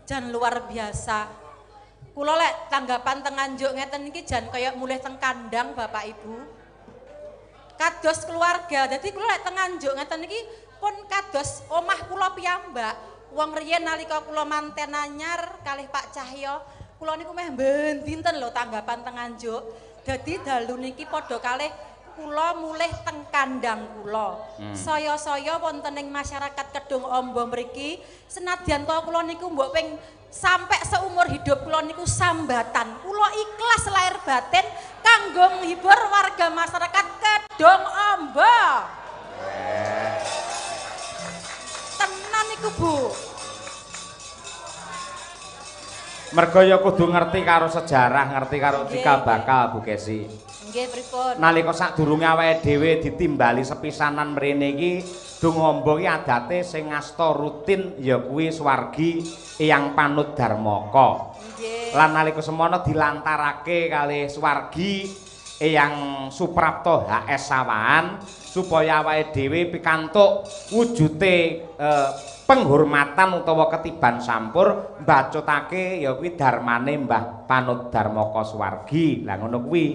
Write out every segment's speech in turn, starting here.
Jan luar biasa. Kula lek tanggapan teng Nganjuk ngeten iki jan kaya mulih teng kandang Bapak Ibu. Kados keluarga. Dadi kula lek teng Nganjuk ngeten iki pun kados omah kula piyambak. Wong riyen nalika kula manten anyar kalih Pak Cahyo, kula niku meh ben dinten lho tanggapan teng Nganjuk. Dadi dalu niki padha kalih kula mulih teng kandang kula. Saya-saya wonten ing masyarakat Kedung Ombo mriki, senadyan to kula niku mbok ping sampai seumur hidup kula niku sambatan. Kula ikhlas lahir batin kanggo menghibur warga masyarakat Kedung Ombo. Tenan niku, Bu. Mergo ya kudu ngerti karo sejarah, ngerti karo cikal bakal Bu Kesi. Nggih, pripun? Nalika sadurunge awake dhewe ditimbali sepisanan mrene iki, Dung Ombo iki adate sing ngasta rutin ya kuwi swargi Eyang Panut Darmaka. Nggih. Lan nalika semono dilantarake kalih swargi Eyang Suprapto HS Sawahan supaya awake dhewe pikantuk wujute penghormatan utawa ketiban sampur mbacutake ya kuwi darmane Mbah Panut Darmaka Swargi. Lah ngono kuwi.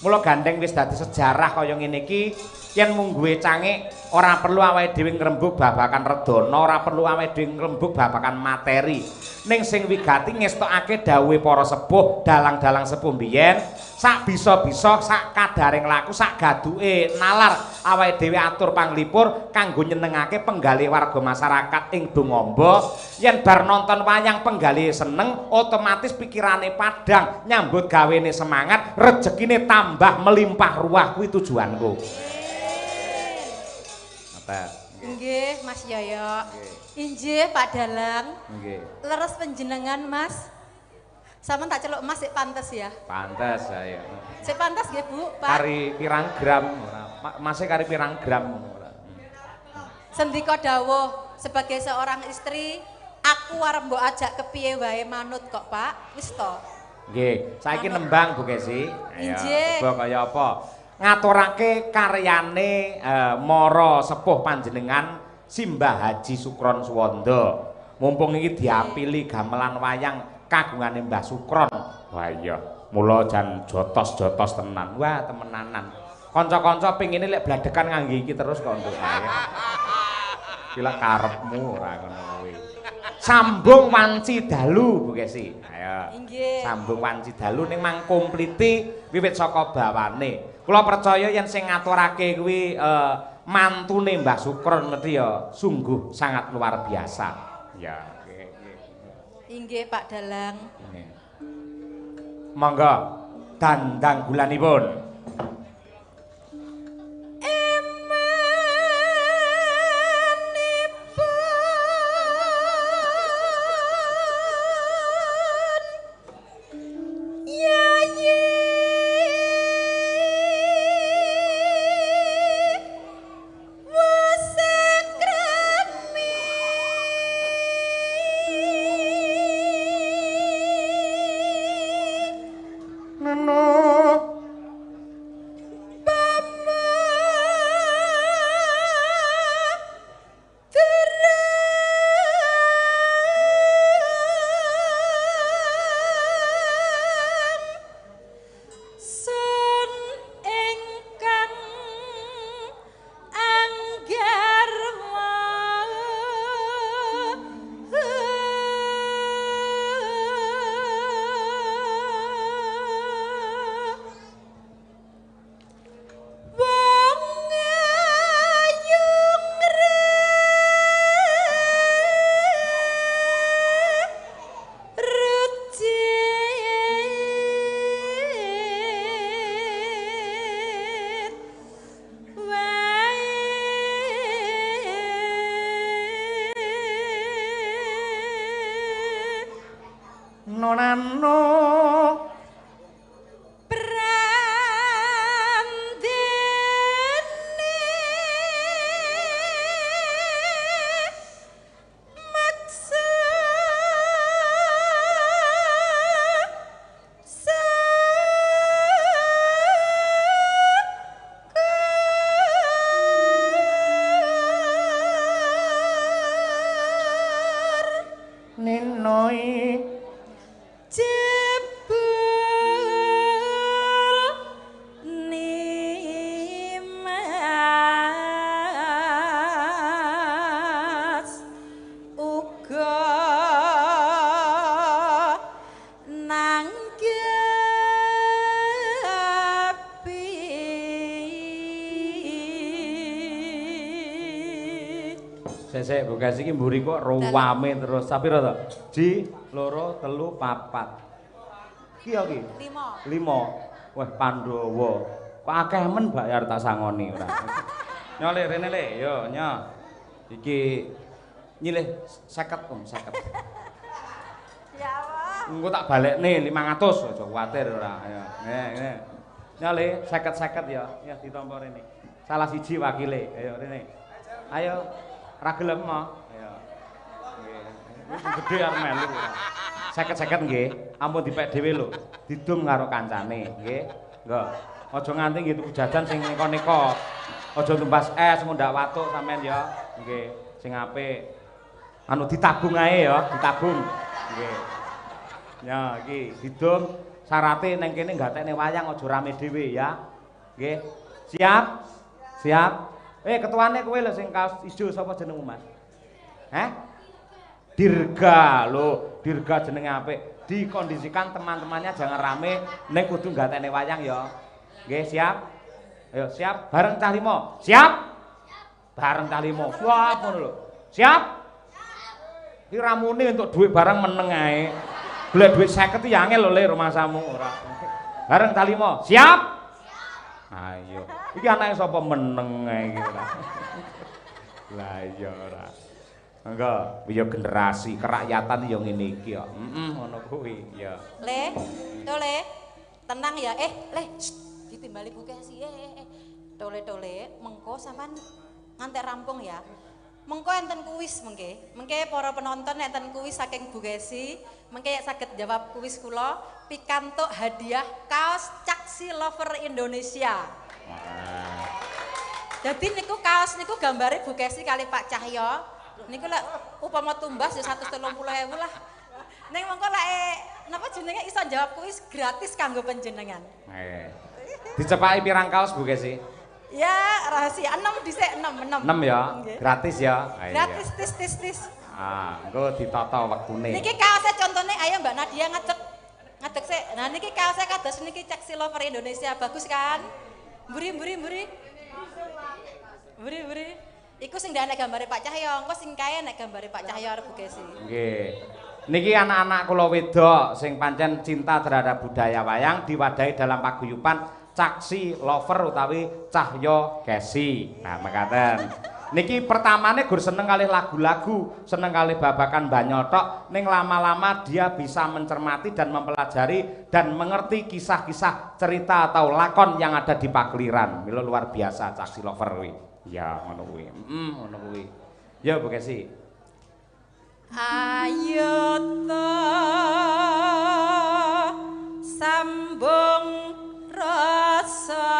Mula gandeng wis dadi sejarah kaya ngene iki, yen mungguhe cangik ora perlu awake dhewe ngrembug babakan redana, ora perlu awake dhewe ngrembug babakan materi. Ning sing wigati ngestokake dawuhe para sepuh, dalang-dalang sepuh biyen, sak bisa-bisa, sak kadaring laku, sak gaduke nalar awake dhewe atur panglipur kanggo nyenengake penggalih warga masyarakat ing Dung Ombo. Yen bar nonton wayang penggalih seneng, otomatis pikirane padhang, nyambut gawene semangat, rejekine tambah melimpah ruah. Kuwi tujuanku. Nggih, Mas Yoyo. Injih Pak Dalang. Nggih. Leres panjenengan, Mas. Sampeyan tak celuk Mas sik pantes ya. Pantes ayo. Sik pantes nggih, Bu, Pak. Kari pirang gram ora. Mase kari pirang gram ora. Sendika dawuh sebagai seorang istri, aku arep mbok ajak kepiye wae manut kok, Pak. Wis to. Nggih, saiki nembang Bu Kesi. Ayo, coba kaya apa? Ngaturake karyane mara sepuh panjenengan Simbah Haji Sukron Suwondo. Mumpung iki diapili gamelan wayang kagungane Mbah Sukron. Wah iya, mula jan jotos-jotos tenan. Wah, temenanan. Kanca-kanca pingine lek bladekan ngangge iki terus kok nduk ae. Iki lak karepmu ora ngono kuwi. Sambung wanci dalu Bu Kesi. Ayo. Inggih. Sambung wanci dalu ning mang kompliti wiwit saka bawane. Kula percaya yen sing ngaturake kuwi mantune Mbah Sukron mesti ya sungguh sangat luar biasa. Ya, nggih. Inggih Pak Dalang. Nggih. Monggo dandang gulanipun. ninoi jebul nimas uga nanggepi. Sesek Bu Kesi iki mburi kok ruwame terus. Sapira to? Ji, 2, 3, 4. Ki ya ki? 5. 5. Wah, Pandhawa. Kok akeh men bayar tak sangoni ora. Nyo le rene le, yo nyo. Iki nyilih 50 Om, 50. Ya Allah. Engko tak balekne 500, aja kuwatir ora. Ayo, ngene, ngene. Nyo le 50-50 ya. Ya ditampa rene. Salah siji wakile. Ayo rene. Ayo. Ra gelem mo. Ayo. Nggih. Wis gedhe arep melu. 50-50 nggih. Ampun dipek dhewe lho. Didum karo kancane, nggih. Nggo. Aja nganti nggih tuku jajan sing neka-neka. Aja tumbas es mundak watuk sampean ya. Nggih, sing apik. Anu ditabung ae ya, ditabung. Nggih. Ya iki didum syarate neng kene gatekne wayang aja rame dhewe ya. Nggih. Siap? Siap. Ketuane kowe lho sing kaos ijo sapa jenengmu, Mas? Heh? Dirga lho, Dirga jenenge apik. Dikondisikan teman-temannya jangan rame, ning kudu gatekne wayang ya. Nggih, siap? Ayo, siap bareng cah limo. Siap? Bareng cah limo. Siap ngono lho. Siap? Iki ramune entuk dhuwit bareng meneng ae. Golek dhuwit 50 ya angel lho le rumangsamu ora. Bareng cah limo. Siap? Ayo. Iki anake sapa meneng ae iki ora. Lah iya ora. Monggo, ya generasi kerakyatan ya ngene iki kok. Heeh, ngono kuwi ya. Le, to le. Tenang ya. Le, ditimbali Bu Kesi. Tole-tole mengko sampean ngantek rampung ya. Mengko enten kuis mengke. Mengke para penonton enten kuis saking Bu Kesi, mengke saged jawab kuis kula pikantuk hadiah kaos Caksi Lover Indonesia. Jadi niku kaos niku gambare Bu Kesi kali Pak Cahyo. Niku lek upama tumbas ya 130.000 lah. Ning mengko lek napa jenenge iso jawab kuis gratis kanggo panjenengan. Dicepaki pirang kaos Bu Kesi? Ya, rahasia 6 dhisik 6 6. 6 ya. Gratis ya. Gratis tis tis tis. Ah, engko ditata wektune. Niki kaose contone ayo Mbak Nadia ngadeg. Ngadeg sik. Nah niki kaose kados niki Caksi Lover Indonesia bagus kan? Mburi mburi mburi. Mburi mburi. Iku sing ndak enek gambare Pak Cahyo, engko sing kae enek gambare Pak Cahyo arep Bu Kesi. Nggih. Niki anak-anak kula wedok sing pancen cinta terhadap budaya wayang diwadahi dalam paguyuban Caksi Lover utawi Cahyo Kesi. Nah, mekaten. Niki pertamane gur seneng kalih lagu-lagu, seneng kalih babakan banyol tok, ning lama-lama dia bisa mencermati dan mempelajari dan mengerti kisah-kisah cerita atau lakon yang ada di pakeliran. Mila luar biasa Caksi Lover kuwi. Ya, ngono kuwi. Heeh, ngono kuwi. Ya, Bu Kesi. Ayo to sambung rasa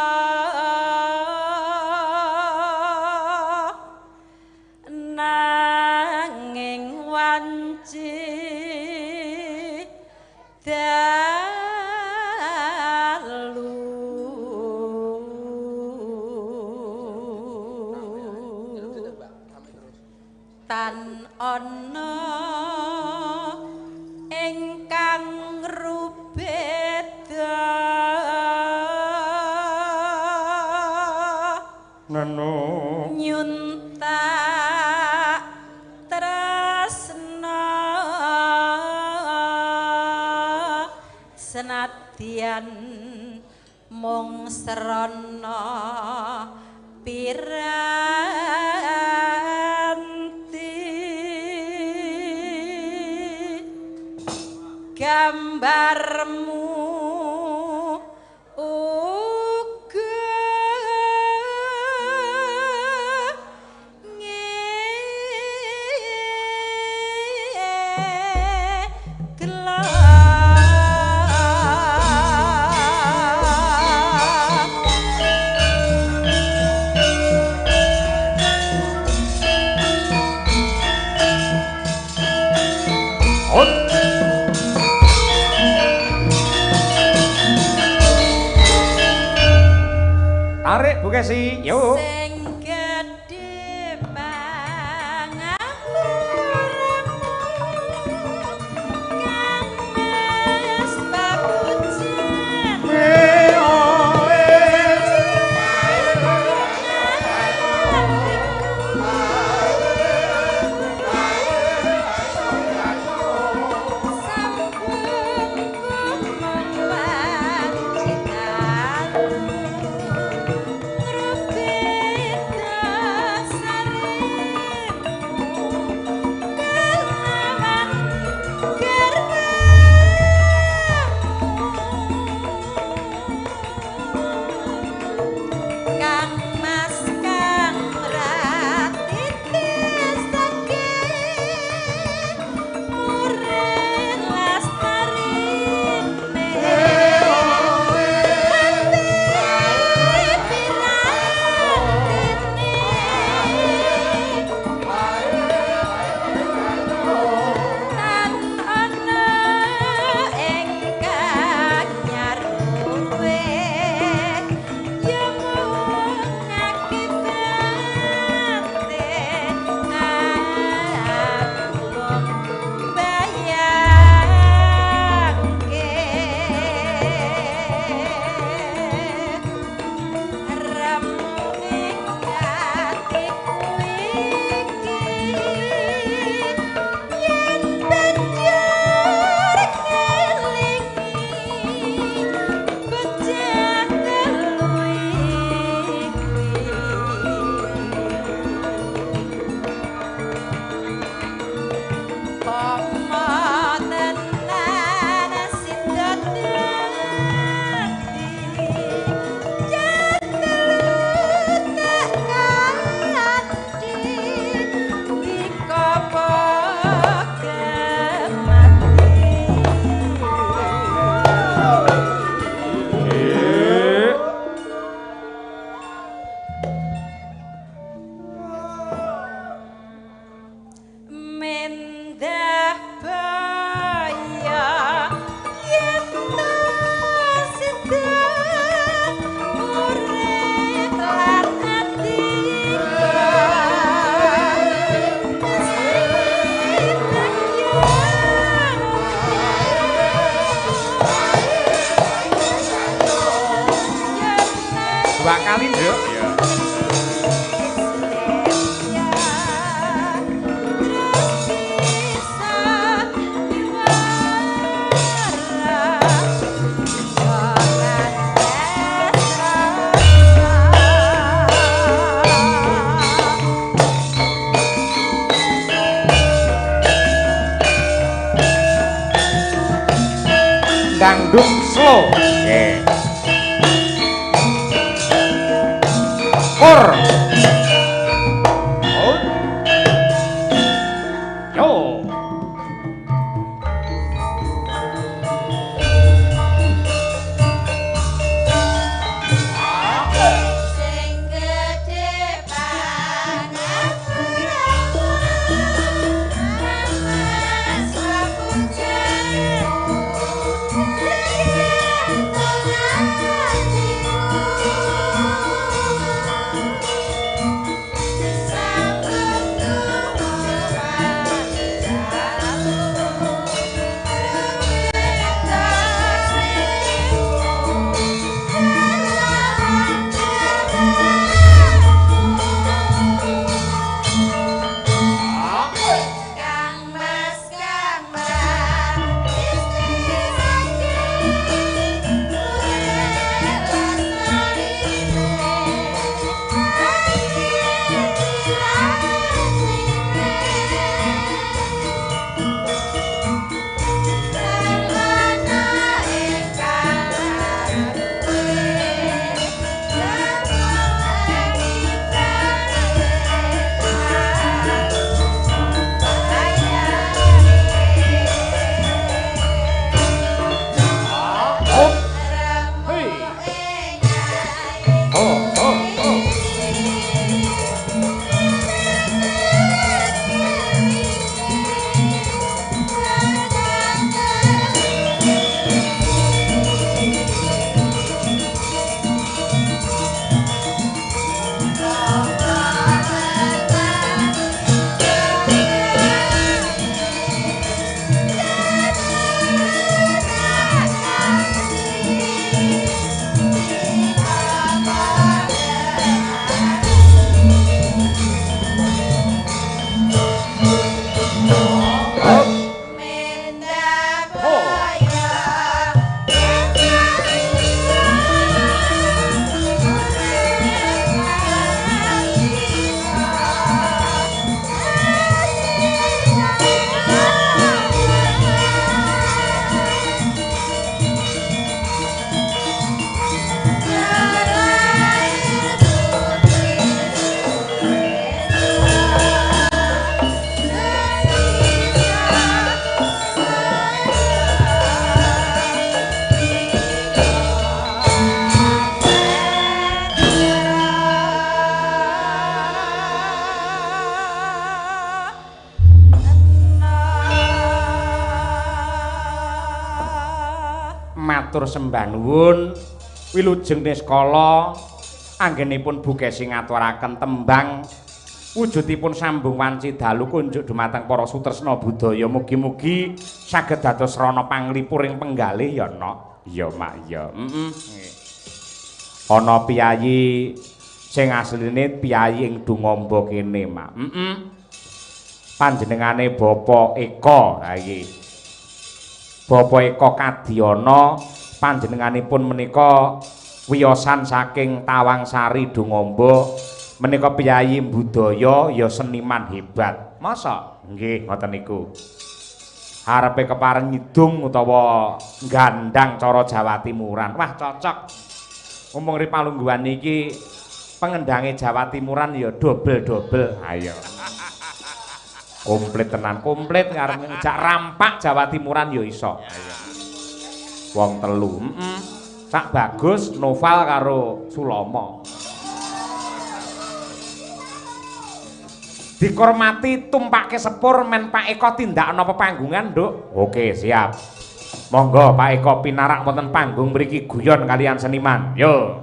nanging wanci dalu tan ana ingkang rubeda nyuntak tresna senadyan mung srana piranti gambarmu uga Ut. Tarik Bu Kesi, yuk. Sing gedhe pangapuramu Kang Mas Papujan. Kang Mas Kang Ratiti saking murid lastarine ati pirantine tan ana ingkang nyaruwe ya mung akibate aku mung bayangke remuk ing atiku iki yen banjur ngelingi bocah telu iki. Pomo tenan sida dadi jan telu tak kanthi dikopo kemati. Mendah baya yen ta sida urip lan atika Dua kali, Nduk. Ya. Dangdut slow. Nggih. Kor. Ut. Yo. Sing gedhe pangapuramu Kang Mas Papujan atiku. Matur sembah nuwun wilujeng niskala anggenipun Bu Kesi ngaturaken tembang wujudipun sambung wanci dalu kunjuk dumateng para sutresna budaya. Mugi-mugi saged dados srana panglipuring penggalih ya, Nok. Ya, Mak, ya. Heeh. Ana piyayi sing asline piyayi ing Dungamba kene, Mak. Heeh. Panjenengane Bapak Eko. Ha iki. Bapak Eko Kadiono panjenenganipun menika wiyosan saking Tawangsari Dungamba. Menika piyayi budaya ya seniman hebat. Masa? Nggih, ngoten niku. Arepe kepareng ngidung utawa gandang cara Jawa Timuran. Wah, cocok. Mumpung ri palungguhan iki pengendange Jawa Timuran ya dobel-dobel. Ayo. Komplit tenan, komplit arep ngejak rampak Jawa Timuran ya iso. Ayo. Wong telu. Heeh. Sak Bagus, Noval karo Sulomo. Dikormati tumpake sepur men Pak Eko tindakna pepanggungan, Nduk. Oke, siap. Monggo Pak Eko pinarak wonten panggung mriki guyon kalian seniman. Yo.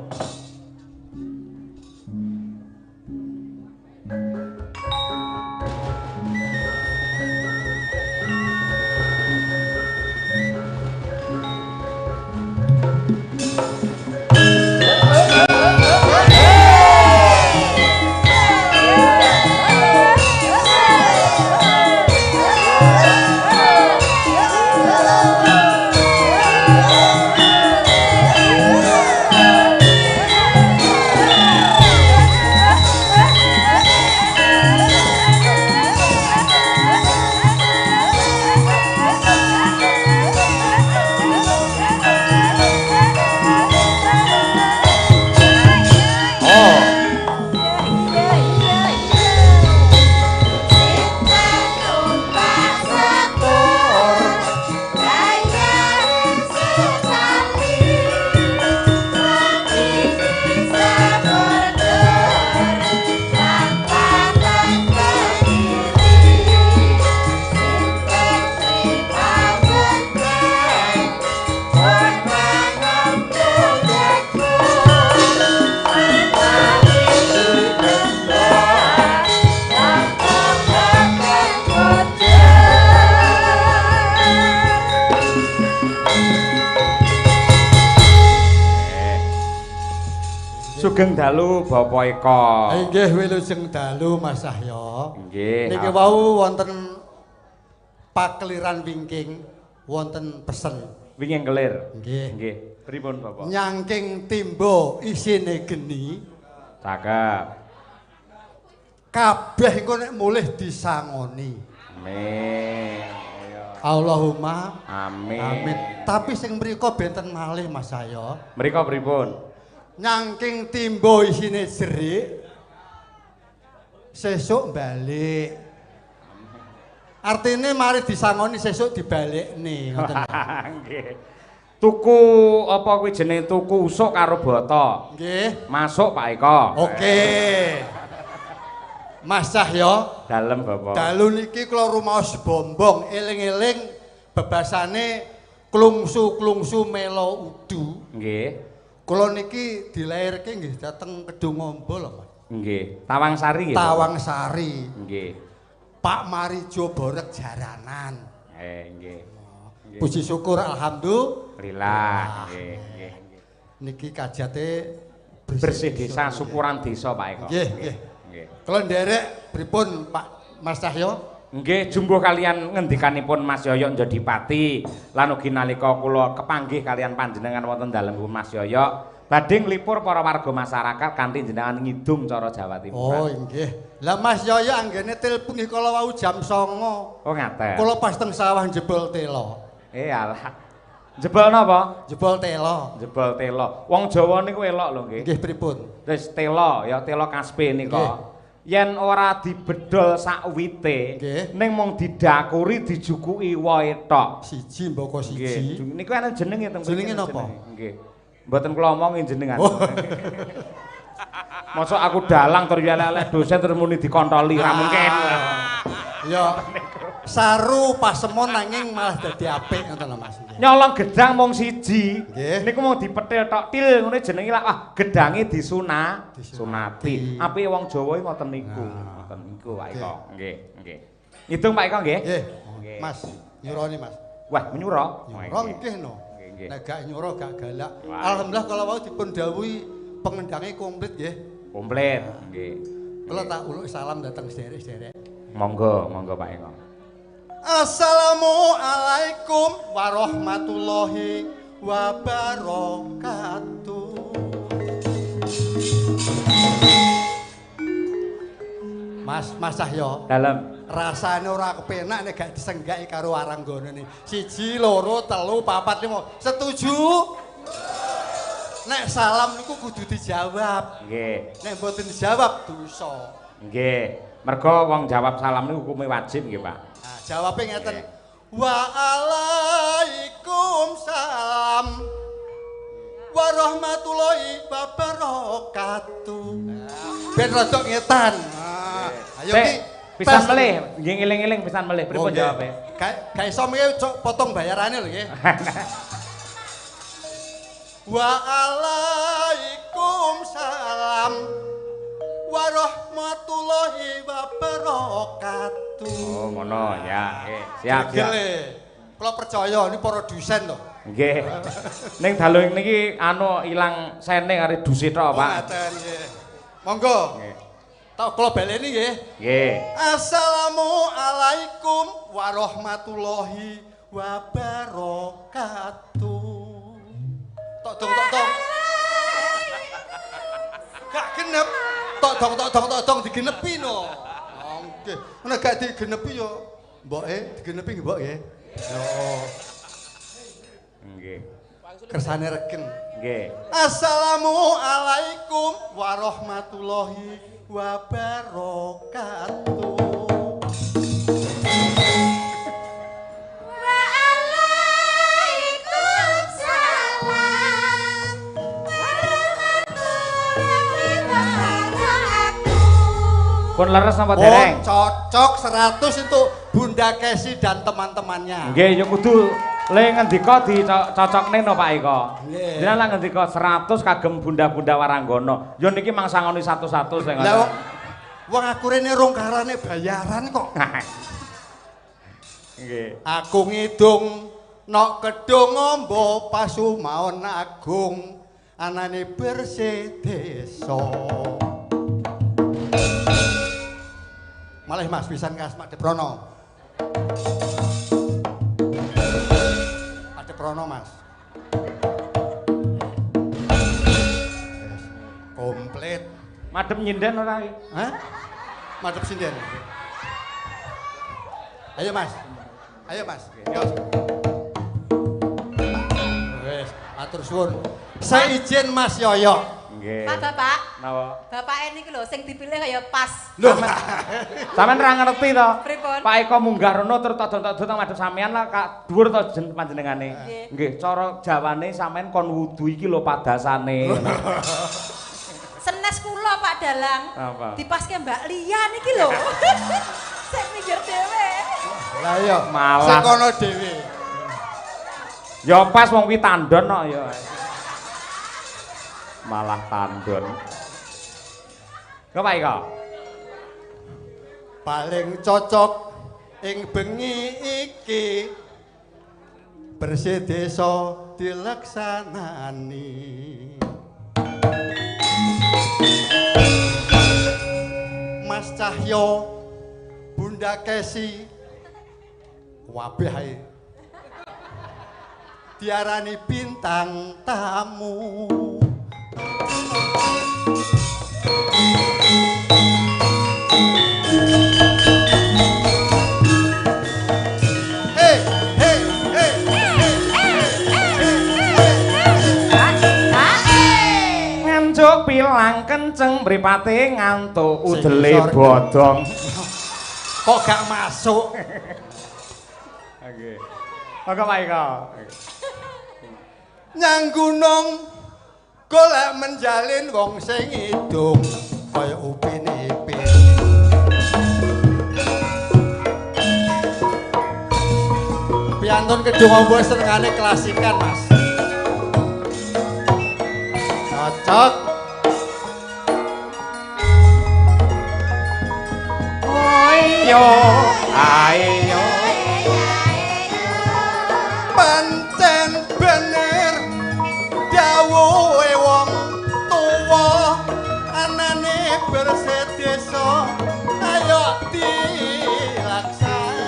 Sugeng dalu Bapak Eko. Inggih wilujeng dalu Mas Cahyo. Nggih. Niki wau wonten pakeliran wingking, wonten pesen. Wingking kelir. Nggih. Nggih. Pripun Bapak? Nyangking timba isine geni. Cakep. Kabeh engko nek mulih disangoni. Amin. Allahumma amin. Amin. Tapi sing mriko benten malih Mas Cahyo. Mriko pripun? Nyangking timba isine jerik sesuk balik. Artine mari disangoni sesuk dibalekne ngoten. Nggih. Tuku apa kuwi jenenge tuku usuk karo boto. Nggih. Masuk Pak Eko. Oke. Mas Cahyo, dalem Bapak. Dalu niki kula rumaos bombong eling-eling bebasane klungsu-klungsu melo udu. Nggih. Kula niki dilairke nggih dhateng Kedungombo lho, Mas. Nggih, Tawangsari nggih. Tawangsari. Nggih. Pak Marijo Borek Jaranan. Nggih. Puji syukur alhamdulillah. Nggih, nggih. Niki kajate bersih desa, syukuran desa Pak Eko. Nggih, nggih. Nggih. Kula nderek pripun Pak Mas Cahyo? Nggih, jumbuh kalian ngendikanipun Mas Yoyok Njodipati lan ugi nalika kula kepanggih kalian panjenengan wonten dalem Mas Yoyok badhe nglipur para warga masyarakat kanthi jenengan ngidung cara Jawa Timur. Oh nggih. Lah Mas Yoyok anggene telepon nggih kala wau jam 09.00. Oh ngaten. Kula pas teng sawah njebol tela. Alah. Jebol napa? Jebol tela. Jebol tela. Wong Jawa niku elok lho nggih. Nggih pripun? Wis tela ya tela kaspe nika. Yen ora dibedol sakwite ning mung didakuri dijukuki wae tok. Siji mboko siji. Nggih. Niku enten jenenge teng mriki. Jenenge napa? Nggih. Mboten kula omongi jenengan. Oh. Mosok aku dalang terus elek-elek dosen terus muni dikontoli ra mungkin. Ya. Saru pasemon nanging malah dadi apik ngoten lho Mas. Nyolong gedang mung siji. Nggih. Niku mung dipetil tok til ngene jenenge lak wah gedange disuna Disunati. sunati. Apike wong Jawa iki ngoten niku. Nah. Ngoten niku Pak Eko. Nggih, nggih. Ngitung Pak Eko nggih? Nggih. Nggih. Mas, nyuroni Mas. Wah, menyura. Nyura nggih no. Nggih, nggih. Nek gak nyura gak galak. Wah. Alhamdulillah kalau wau dipun dawuhi pengendange komplit nggih. Komplit, nggih. Kula tak uluk salam dateng sederek-sederek. Monggo, monggo Pak Eko. Assalamualaikum warahmatullahi wabarakatuh. Mas, Mas Cahyo, Dalem. Rasane ora kepenak nek gak disenggaki karo waranggana. 1, 2, 3, 4, 5. Setuju? Nek salam niku kudu dijawab. Nggih. Nek mboten dijawab dosa. Nggih. Mergo wong jawab salam niku hukume wajib nggih, Pak. Nah, jawabe ngeten. Waalaikumsalam warahmatullahi wabarakatuh. Ben rada ngetan. Nah, ayo Sik, ki pisan melih, nggih ngeling-eling pisan melih. Pripun jawabe? Gak iso mengke potong bayarane lho nggih. Waalaikumsalam warahmatullahi wabarakatuh. Oh, ngono ya. Nggih, siap, siap. Kula percaya ini para dosen to. Nggih. Ning dalu niki anu ilang sene karo duse tok, Pak. Oh, ngaten nggih. Monggo. Nggih. Tok kula baleni nggih. Nggih. Assalamualaikum warahmatullahi wabarakatuh. Tok dong tok dong. Gak genep. Tok dong tok dong tok dong digenepi no. Nggih. Nek gak digenepi yo mboke digenepi nggih mbok nggih. Yo. Nggih. Kersane regen. Nggih. Assalamualaikum warahmatullahi wabarakatuh. Waalaikumsalam warahmatullahi wabarakatuh. Pun leres napa dereng? Oh, cocok 100 untuk Bunda Kesi dan teman-temannya. Nggih, ya kudu le ngendika dicocokne no Pak Eko. Nggih. Jenengan lak ngendika 100 kagem bunda-bunda waranggana. Ya niki mangsangoni 100-100 sing Lah wong aku rene rong karane bayaran kok. Nggih. Aku ngidung nok kedung ombo pasumaon agung anane bersih desa. Malih Mas pisan kas Mak Deprono. Pak Deprono Mas. Komplit. Madhep nyinden ora iki? Hah? Madhep sinden. Ayo Mas. Ayo Mas. Yo. Wes, matur suwun. Saya izin Mas Yoyo. Nggih. Pak Bapak. Napa? Bapake niki lho sing dipilih kaya pas. Lho, sampean ra ngerti to? Pripun? Pak Eko munggah rono terus todong-todong teng madhep sampean lah kak dhuwur to panjenengane. Nggih, cara jawane sampean kon wudu iki lho padasane. Senes kula Pak Dalang. Apa? Dipaske Mbak Lia niki lho. Sik minggir dhewe. Lah iya, malah sing kono dhewe. Ya pas wong kuwi tandon kok ya. Malah tandon. Kok Pak Eko? Paling cocok ing bengi iki bersih desa dilaksanani. Mas Cahyo, Bunda Kesi, kabeh ae. Diarani bintang tamu. Hey, hey, hey, hey, hey, hey. Nganjuk pilang kenceng mripate ngantuk udele bodong. Kok gak masuk? Nggih. Monggo Pak Eko. Nyang gunung golek menjalin wong sing ngidung kaya Upin Ipin. Piantun Kedung Ombo senengane klasikan, Mas. Cocok. Ayo, ayo. Pancen bener dawuhe wong tuwa anane bersih desa ayo dilaksanakno.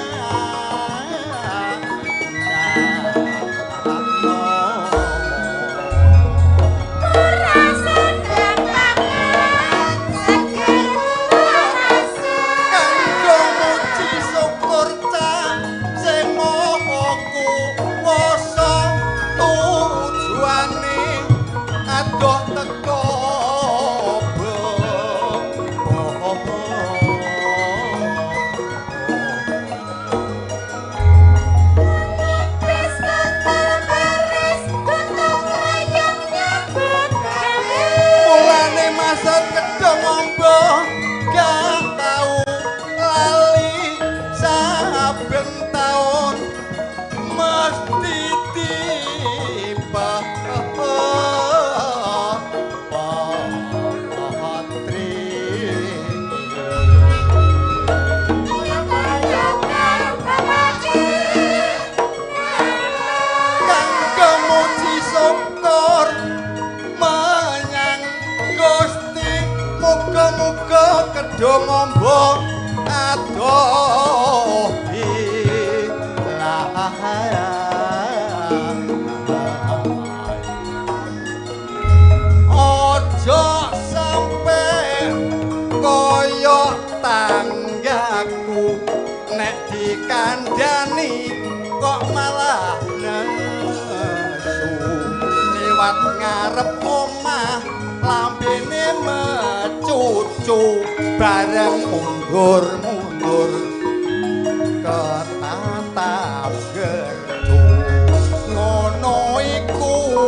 Kanggo muji syukur cah sing maha kuwasa tujuane adoh teko. Mulane Masat Kedung Ombo gak tau lali saben taun mesti tiba patri. Kanggo muji syukur menyang Gusti muga-muga Kedung Ombo adoh Ojo sampe kaya tanggaku nek dikandani kok malah nesu liwat ngarep omah lambene mecucu bareng mundur-mundur ketatap gerdu ngono iku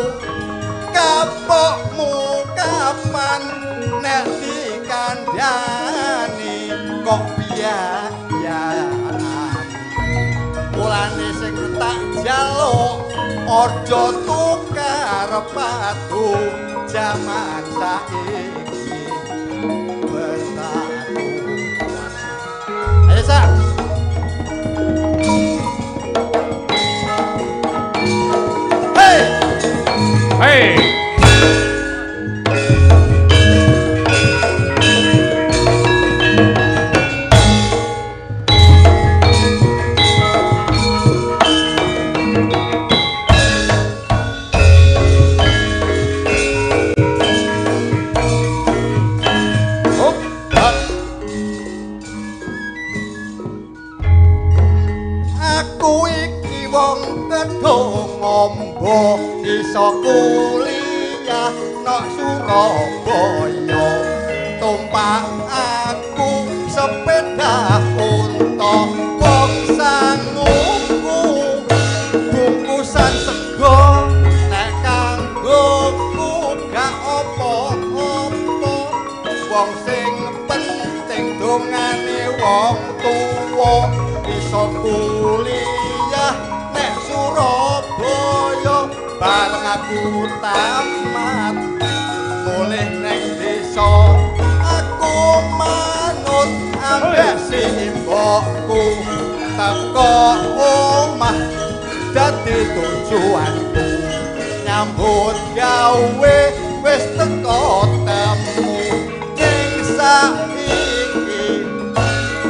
kapokmu kapan nek dikandani kok biayaan. Mulane sing tak jaluk aja tukar padu jaman saiki bersatu. Ayo sak. Hey. Hey. Hop. Aku iki wong Kedung Ombo iso kuliah nok Surabaya tumpak aku sepeda unta wong sanguku bungkusan sego nek kanggoku gak apa-apa wong sing penting dongane wong tuwa iso kuliah nek Surabaya bareng aku tamat mulih neng desa aku manut ambek simbokku teko omah dadi tujuanku nyambut gawe wis teko temu ning saiki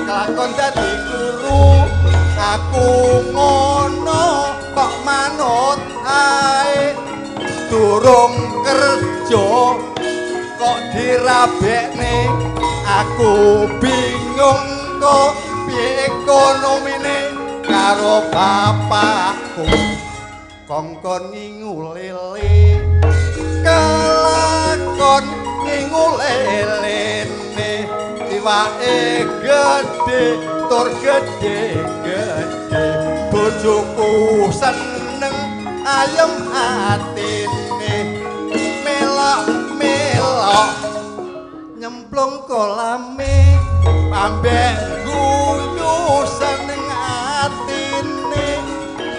kelakon dadi guru aku ngono kok manut ae durung kerja kok dirabekne aku bingung kok piye ekonomine karo bapakku kongkon ngingu lele kelakon ngingu lelene iwake gedhe tur gedhe-gedhe bojoku seneng ayem atine melok-melok nyemplung kolame ambek guyu seneng atine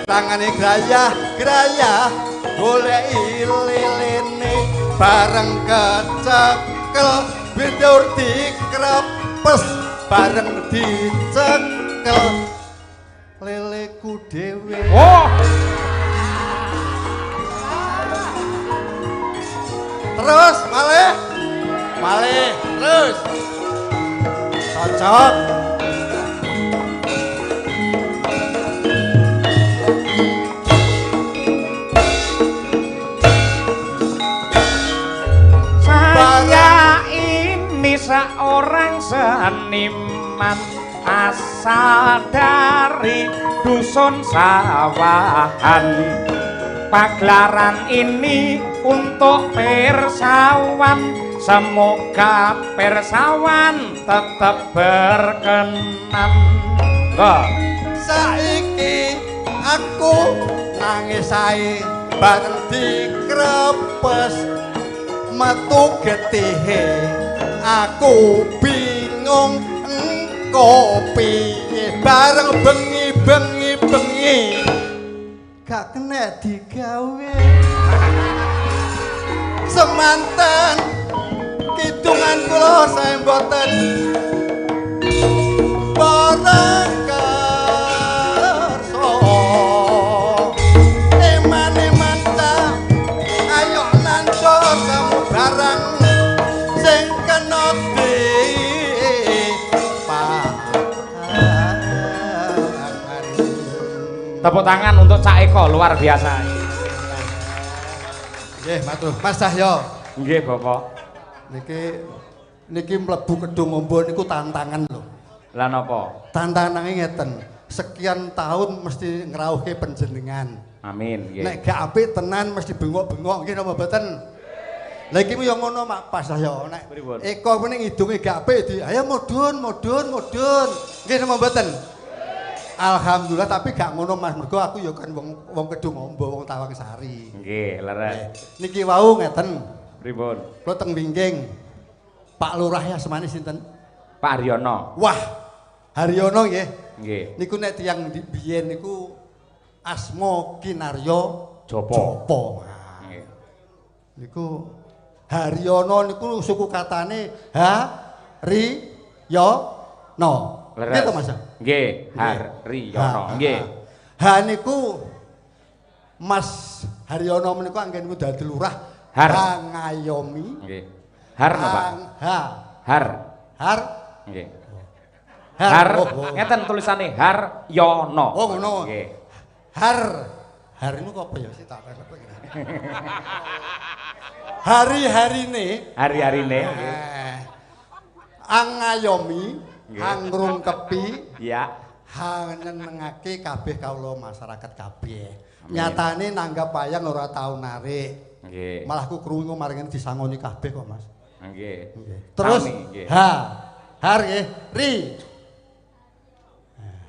Tangane grayah-grayah goleki lilene bareng kecekel bindur dikrepes bareng dicekel leleku dhewe. Oh. Terus malih. Malih terus. Cocok. Saya ini seorang seniman asal dari dusun Sawahan. Pagelaran ini untuk Pirsawan, semoga Pirsawan tetap berkenan. Go. Saiki aku nangis ae bareng dikrepes metu getihe aku bingung engko piye bareng bengi-bengi bengi gak kena digawe semanten kidungan kula sae mboten para kersa eman-eman ta ayo nandur kamu barang sing kena dipangan. Tepuk tangan untuk Cak Eko, luar biasa. Nggih, matur. Mas Cahyo. Nggih, Bapak. Niki niki mlebu Kedungombo niku tantangan lho. Lah napa? Tantangannya ngeten. Sekian tahun mesti ngrauhke panjenengan. Amin, nggih. Nek gak apik tenan mesti bengok-bengok nggih napa mboten? Lah iki yo ngono Mak Pas Cahyo. Nek Eko meneh ngidunge gak apik di ayo mudhun mudhun mudhun. Nggih napa mboten? Alhamdulillah tapi gak ngono Mas, mergo aku ya kan wong wong Kedungombo, wong Tawangsari. Nggih, leres. Niki wau ngeten. Pripun? Kula teng wingking. Pak Lurah ya semane sinten? Pak Haryono. Wah, Haryono nggih. Nggih. Niku nek tiyang biyen niku asma Kinaryo Jopo. Jopo. Nggih. Niku Haryono niku suku katane H Ri Yo No. Leres. Nggih to Mas? Nggih, Haryono. Nggih. Ha niku Mas Haryono menika anggenipun dadi lurah Har. Ngayomi. Nggih. Har napa? Ha. Har. Har. Nggih. Har. Ngeten tulisane Haryono. Oh ngono. Nggih. Har. Har niku apa ya sih tak apa kira. Hari-harine, hari-harine nggih. Angayomi, angrungkepi, ya, hanenengake kabeh kawula masyarakat kabeh. Nyatane nanggap wayang ora tau narik. Nggih. Malah ku krungu maringene disangoni kabeh kok, Mas. Nggih. Terus ha, har nggih, ri.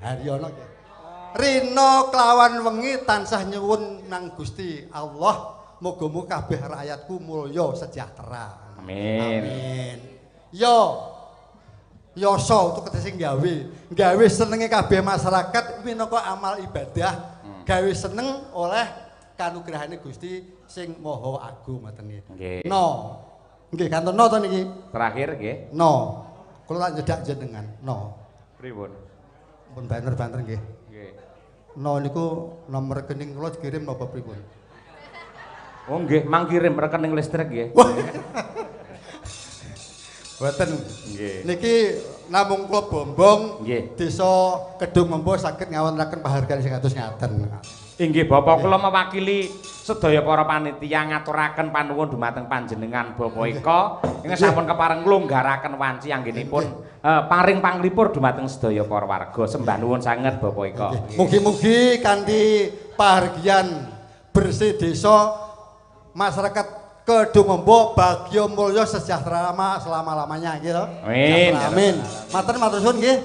Haryono nggih. Rina kelawan wengi tansah nyuwun nang Gusti Allah, muga-muga kabeh rakyatku mulya sejahtera. Amin. Amin. Yo Yoso itu ketese gawe, gawe senenge kabeh masyarakat minangka amal ibadah, gawe seneng oleh kanugrahane Gusti sing Maha Agung ngoten nggih. No. Nggih kanton no to niki. Terakhir nggih. No. Kula tak nyedak jenengan. No. Pripun? Pun banter-banter nggih. Nggih. No niku nomor rekening kula dikirim napa pripun? Oh nggih, mang kirim rekening listrik nggih. Mboten. Nggih. Niki namung kula bombong nggih. Desa Kedungombo saged ngawontenaken pahargyan sing kados ngaten. Inggih Bapak, kula mewakili sedaya para panitia ngaturaken panuwun dumateng panjenengan Bapak Eko ingkang sampun kepareng nglonggaraken wanci anggenipun paring panglipur dumateng sedaya para warga. Sembah nuwun sanget Bapak Eko. Mugi-mugi kanthi pahargyan bersih desa masyarakat Kedungombo bagya mulya sejahtera selama-lamanya nggih to. Amin. Amin. Matur matur suwun nggih.